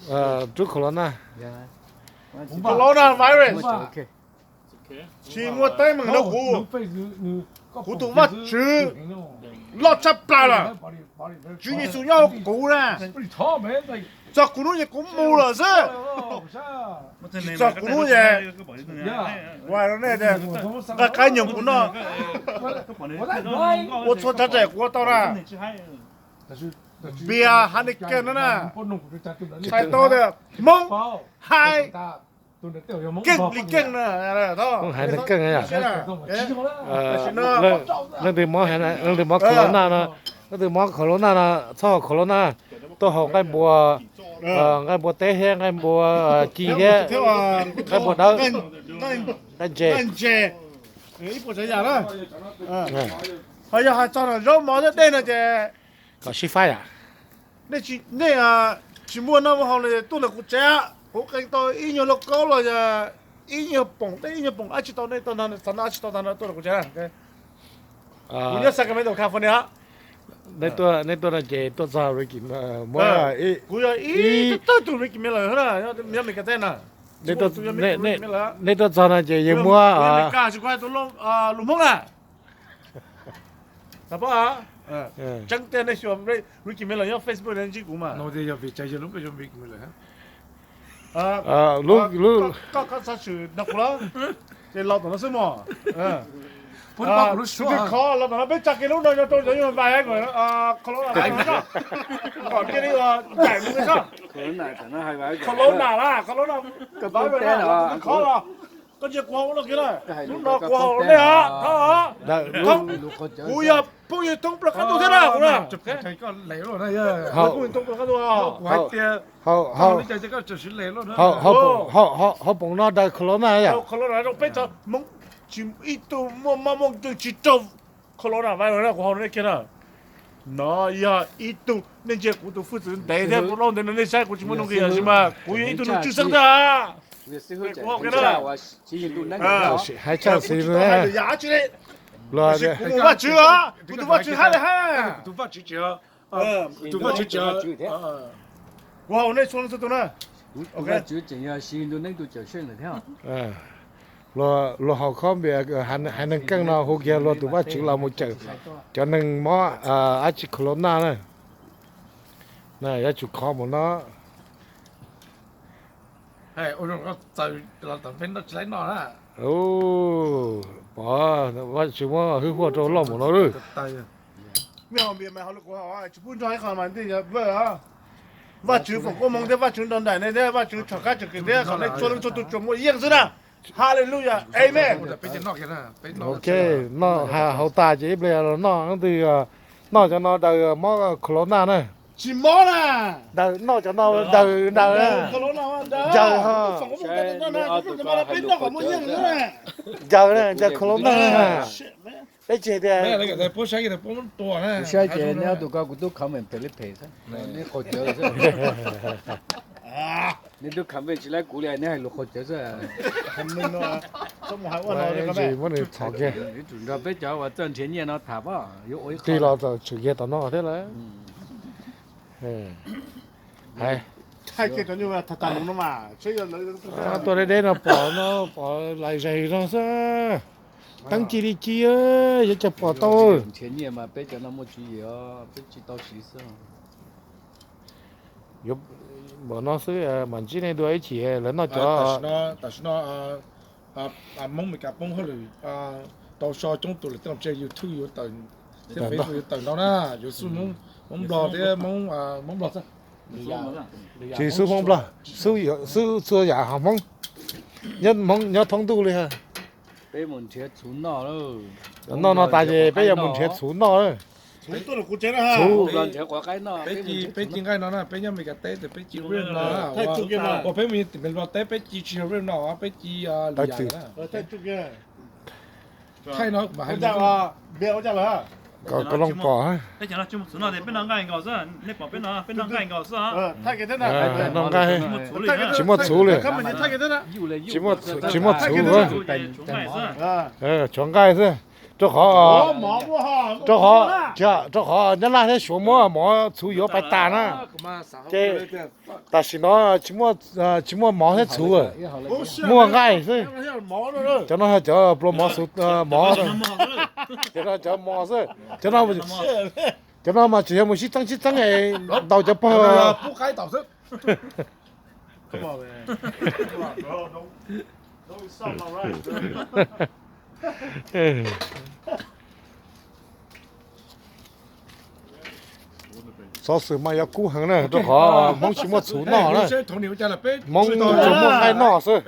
Rub corona. Corona virus. Tsis muaj teeb meem rau kuv. Kuv tus Vajtswv loj tshaj plaws lawm. Tswv Yexus nyob hauv kuv na. Txog kuv hnub ces kuv mus lawm xwb. Txog kuv hnub ces nqa qaib nyoos kuv noj, ua txhua tsav tseem kuv ua tau na. Npias Heineken no na, txhais tau tias Hmoob hais keej li keej na. Hmoob hais li keej. Leej twg mob, leej twg mob corona no, leej twg mob corona no, txhob haus corona, tuaj haus nqaij npua, nqaij npua teb thiab nqaij npua ci thiab nqaij npua dawb, nqaij ntses. Ho yog hais txog zaub mov thiab dej no ces kom sib faib yam. Nej tsis muaj noj muaj haus no tuaj ntawm kuv tsev, kuv qee tau ib nyuag lauj kaub los yog ib nyuag poom dej ib nyuag poom dab tsi tau nej tau ntag, xav noj dab tsi tau ntag no tuaj ntawm kuv tsev. Kuv nyob Sacramento, California. Nej tuaj no ces tuaj txog Ricky, muab, kuv yog ib tug Ricky Miller na, nyob Meskas teb na. Nej tuaj txog no ces yeej muab Meskas tsis kuv hais tus lus Hmoob na. Tseeb tiag nej xyuas Ricky Miller nyob Facebook nej ntsib kuv mas. Koj, koj xav tshwm nrog kuv los? Ces los tom no xwb mog. Kho los tom no peb tsa kiag lub no rau cov nyuag vais kom kho los tom no, kom cia li daim mus sab. Kho los na, kho los na, kho los, koj cia kuv haus no kiag na. Lub no kuv haus nej os. Kuv yog phooj ywg thoob plaws qab ntuj thiab na kuv na. Phooj ywg thoob plaws qab ntuj. Hauv poom no daws kho los na yom. Kho los na rau peb txhua Hmoob, tsis ib tug muaj mob muaj nkeeg tsis raug kho los na, vais no kuv haus nej kiag na. No yog ib tug, nej ntsia kuv tus hwj txwv ntev thiab kuv laub ntev no nej saib kuv tsis muaj nuj nqis tab sis mas kuv yog ib tug neeg tshwj xeeb thiab. Kuv haus kiag na. Hais tshaj xis, kuv mus Vajtswv os, kuv tus Vajtswv hais li hais. Kuv haus nej txhua leej txhua tus na. Luag haus khob npias haiv neeg keej no hu kiag luag tus Vajtswv los mus cawm cov neeg mob dab tsi corona na. Yuav tsum khov mus no. Pov, Vajtswv muab hwj huaj rau loj mus no lawm. Vajtswv foom koob hmoov thiab Vajtswv nrog nraim nej thiab Vajtswv tshov qab tshov kev thiab kom nej txhua leej txhua tus tsuas muaj yeej xwb na. Hallelujah, amen. Ok, noj haus tas ces ib pliag los noj, leej twg noj cov no daws mob corona na. Tsis mob na. Daws noj cov no daws, daws, daws ho. Daws na, daws corona na. Peb tsis tias. Kuv saib ces nej ob tug ko kuv twb comment phem li phem xwb, nej qaug cawv xwb. Nej twb comment tsis laib kuv li, nej hais lus qaug cawv xwb. Muab nws txhom kiag. Yuav tsum nrog peb cov uas txawj nrhiav nyiaj no tham pab, yuav ua ib qho. Tig los txawm tshwm kiag tom no thiab lawm. Tuaj deb deb no pom no pom lais zais no xwb. Teeb ci li ci, yuav cas pom tau. Nrhiav nyiaj mas peb cov no muaj tswv yim, peb tsis tau siv xwb. Npaum no xwb mam ntsib nej dua ib chim lawv noj cov. Tam sim no Hmoob Meskas poob hauj lwm tau so coob tus lawm, tej no tseg YouTube yuav tawm thiab Facebook yuav tawm ntau na, yuav xub Hmoob Nplog thiab Hmoob Nplog xwb. Tsis xub Hmoob Nplog, xub txhua yam haiv Hmoob, nyob Hmoob nyob thoob ntuj li. Peb mus nrhiav txhuv noj. Noj no tas ces peb yuav mus nrhiav txhuv noj. Peb ci nqaij no na, peb nyob Meskas teb ces peb ci rib no. Ua peb mus tim Nplog teb peb ci tsis yog rib no, peb ci lwm yam. Thaij no mas hais kom koj loo pom. Peb cov no tsis muaj txhuv noj, peb noj nqaij nkaus xwb, nej pom peb no peb noj nqaij nkaus xwb. Noj nqaij, tsis muaj txhuv li. Tsis muaj txhuv. Tshuav nqaij xwb. Rau qhov, rau qhov, rau qhov Nyab Laj thiab Suav muab mov txhuv yuav pais tas na. Ces tam sim no tsis muaj mov thiab txhuv, muaj nqaij xwb. Cov no yog cov pluas mov, mov, cov no cov mov xwb. Cov no mas tseem yog mus sib txeeb sib txeeb ntaus cov pog. Xov xwm mas yuav kub heev na, rau qhov Hmoob tsis muaj txhuv noj na. Hmoob tsuas muaj nqaij noj xwb.